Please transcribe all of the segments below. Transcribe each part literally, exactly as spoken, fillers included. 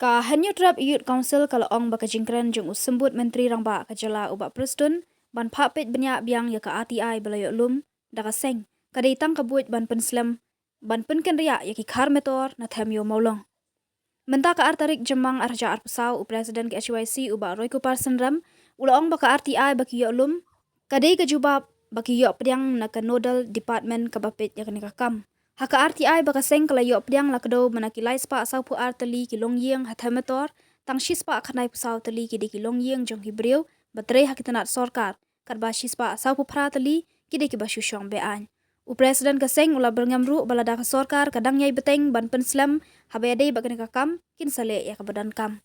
Ka Hynñiewtrep Youth Council ka la ong ba ka jingkren jong u Symbud Myntri Rangbah ka jylla u Bah Prestone ban phah peit bniah biang ïa ka R T I ba la ïoh lum da ka seng ka dei tang ka buit ban pynslem ban pynkynriah ïa ki khar metor na them ïew mawlong. Mynta ka ar tarik Jymmang ar hajar arphew saw, u President ka H Y C u Bah Roykupar Synrem u la ong ba ka R T I ba ki ïoh lum ka dei ka jubab ba ki ïoh pdiang na ka nodal department kaba peit ïa kane ka kam. Ha ka R T I ba ka seng ka la ïoh pdiang la kdew ba na ki lai spah sawphew ar tylli ki longïing ha them metor, tang shispah khyndaiphew saw tylli ki dei ki longïing jong ki briew ba trei ha ki tnat sorkar, katba shispah sawphew phra tylli ki dei kiba shu shong be-aiñ. U President ka seng u la byrngem ruh ba lada ka sorkar ka dang ïai bteng ban pynslem haba ïadei bad kane ka kam, kin sa leh ïa kaba donkam.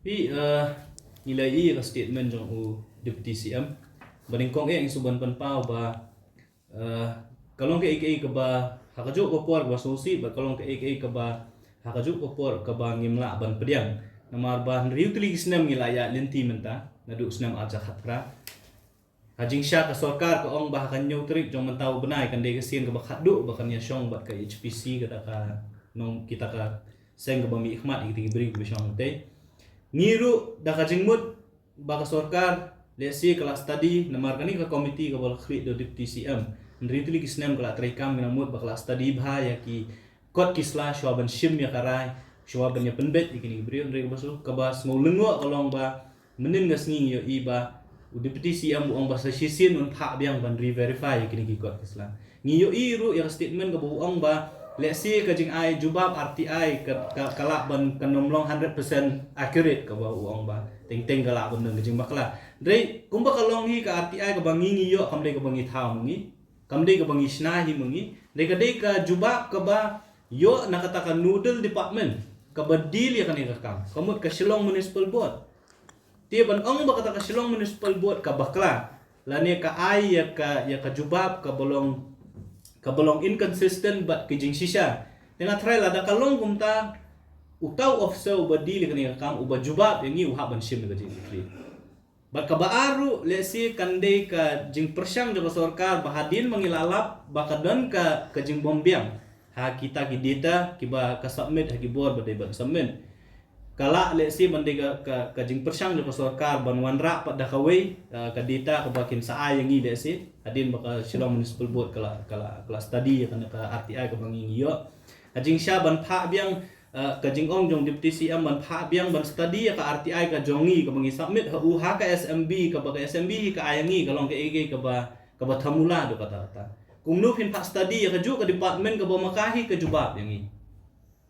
Phi, uh, ngi la ïohi ïa ka statement jong u Deputy C M. Ba nyngkong eh ngi shu ban pynpaw ba, uh, ka long kaei kaei kaba ha kajuh ka por kaba sngewsih, bad ka long kaei kaei kaba ha kajuh ka por kaba ngim lah ban pdiang. Namar ba hynriew tylli ki snem ngi la ïaid lynti mynta, naduh snem ar hajar khatphra. Ha jingshisha ka sorkar ka ong ba ha ka hynñiew tarik jong mynta u bnai kan dei ka sien kaba khatduh ba kan ïashong bad ka H P C, kata ka nong, kita ka seng kaba mihkhmat ïa kita ki briew kiba shong hangtei. Ngi ruh da ka jingmut ba ka sorkar lehse ka la study, namar kane ka komiti kaba la khlieh da u Deputy C M, hynriew tylli ki snem ka la treikam, ngi nang mut ba ka la study bha ïa ki kot ki sla shuwa ban shim ïa ka rai, shuwa ban ïa pynbeit ïa kine ki briew. Hynrei kaba shu, kaba sngewlyngngoh ka long ba mynhynnin ka sngi ngi ïohi ba u Deputy C M u ong ba sa shisien un phah biang ban re-verify ïa kine ki kot ki sla. Ngi ïohi ruh ïa ka statement kaba u ong ba lehse ka jingai jubab R T I ka, ka, ka lah ban, kan ym long hundred percent accurate, kaba u ong ba teng teng ka lah ban don ka jingbakla. Hynrei kumba ka long hi, ka R T I kaba ngi ngi ïoh kam dei kaba ngi thaw ma ngi, kam dei kaba ngi shna hi ma ngi. Dei ka dei ka jubab kaba ïoh na kata ka nodal department kaba deal ïa kane ka kam, ka mut ka Shillong Municipal Board. Te ban ong ba kata ka Shillong Municipal Board ka bakla lane ka ai ïa ka, ïa ka jubab kaba long, kaba long inconsistent bad ki jingshisha. Te nga tharai lada ka long kumta, uta u officer uba deal ïa kane ka kam, uba jubab ïa ngi, u hap ban shim ïa ka jingkitkhlieh. Bad kaba ar ruh, lehse kan dei ka jingpyrshang jong ka sorkar ba hadien ba ngi la lap ba ka don ka, ka jingbymbiang ha kita ki data kiba ka submit ha ki bor ba dei ban submit. Ka lah lehse ban dei ka, ka, ka jingpyrshang jong ka sorkar ban wanrah pat da kawei, uh, ka data kaba kin sa ai ïa ngi, lehse hadien ba ka Shillong Municipal Board ka la, ka la, ka la study ïa kane ka R T I kaba ngi ngi ïoh. Ha jingshisha ban phah biang, uh, ka jingong jong Deputy C M ban phah biang ban study ïa ka R T I ka jong ngi kaba ngi submit ha u, ha ka S M B, kaba ka S M B hi ka ai ïa ngi, ka long kaei kaei kaba, kaba thamula, dei kata kata. Kumno phin phah study ïa kajuh ka department kaba ma ka hi ka jubab ïa ngi?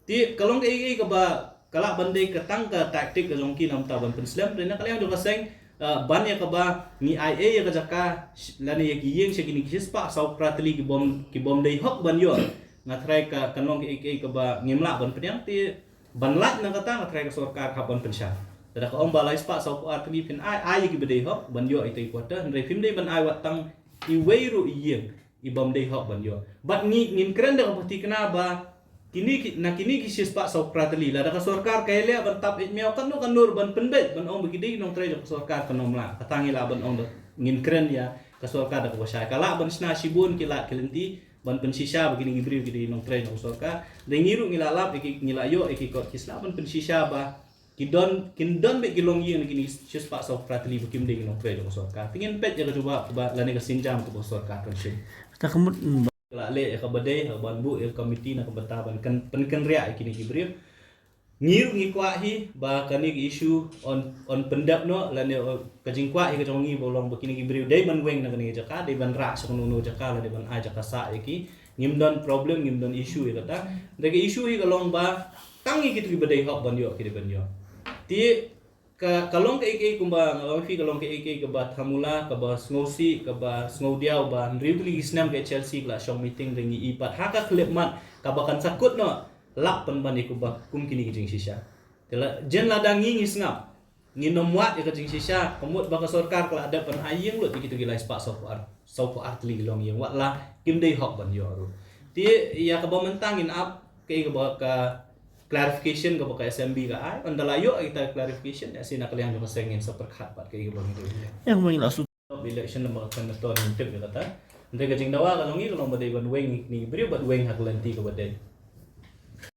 Te ka long kaei kaei kaba ka lah ban dei ka tang ka tactic ka jong ki namar ban pynslem. Te na ka liang jong ka seng, uh, ban ïa kaba ngi ai ei ïa ka jaka sh-, lane ïa ki ïing sha kine ki shispah sawphew phra tylli ki bym, ki bym dei hok ban ïoh. Nga tharai ka, kan long kaei kaei kaba ngim lah ban pdiang. Te ban lait na kata nga tharai ka sorkar ka hap ban pynshai. Lada ka ong ba lai spah sawphew ar tylli phin ai, ai ïa kiba dei hok ban ïoh ita i quarter, hynrei phim dei ban ai wat tang iwei ruh i ïing i bym dei hok ban ïoh. Bad ngi, ngin kren da kaba thikna ba kine ki, na kine ki shispah sawphew phra tylli, lada ka sorkar ka ïaleh ban tap ïeit miaw katno katno ruh ban pynbeit ban ong ba ki dei ki nongtrei jong ka sorkar, kan ym lah. Kata ngi lah ban ong da, ngin kren ïa ka sorkar da kaba shai. Ka lah ban shna shibun ki lad ki lynti ban pynshisha ba kine ki briew ki dei nongtrei jong ka sorkar. Hynrei ngi ruh ngi la lap ïa ki, ngi la ïoh ïa ki kot ki sla ban pynshisha ba ki don, kin don beit ki longïing na kine shispah sawphew phra tylli ba kim dei ki nongtrei jong ka sorkar. Te ngin peit ïa ka jubab kaba lane ka sienjam kaba ka sorkar kan shim. Kata ka mut, mm, ba ka la leh ïa kaba dei, ha ban buh ïa ka komiti na ka bynta ban kan, pynkynriah ïa kine ki briew. Ngi ruh ngi kwah hi ba kane ka issue yn, yn pyndep noh, lane, uh, ka jingkwah hi ka jong ngi ba long ba kine ki briew dei ban weng na kane ka jaka, dei ban rah sha kano kano ka jaka, lane ban ai jaka sah ïa ki. Ngim don problem, ngim don issue ïa kata. Hynrei ka issue hi ka long ba tang ïa kito kiba dei hok ban ïoh ki dei ban ïoh. Te ka, ka long kaei kaei kumba nga la ong ïa phi, ka long kaei kaei kaba thamula, kaba sngewsih, kaba sngewdiaw ba hynriew tylli ki snem ka H L C ka la shong meeting, hynrei ngi i pat ha ka khyllipmat kaba kan sa kut noh lap pynban ïa kumba kum kine ki jingshisha. Te la jen lada ngi ngi sngap, ngin ym wad ïa ka jingshisha, ka mut ba ka sorkar ka la dep ban ai ïing lut ïa kito ki lai spah sawphew ar, sawphew ar tylli ki longïing, wat la kim dei hok ban ïoh ruh. Te ïa kaba mynta ngin ap kaei kaba ka clarification kaba ka S M B ka ai. Ynda la ïoh ïa kita clarification, ïa shi na ka liang jong ka seng ngin sa pyrkhat pat kaei kaba ngin ïoh. Ïa kaba ngin la shu election lem bad ka senator ngin tip ïa kata. Hynrei ka jingdawa ka jong ngi ka long ba dei ban weng ïa kine ki briew bad weng ha ka lynti kaba dei.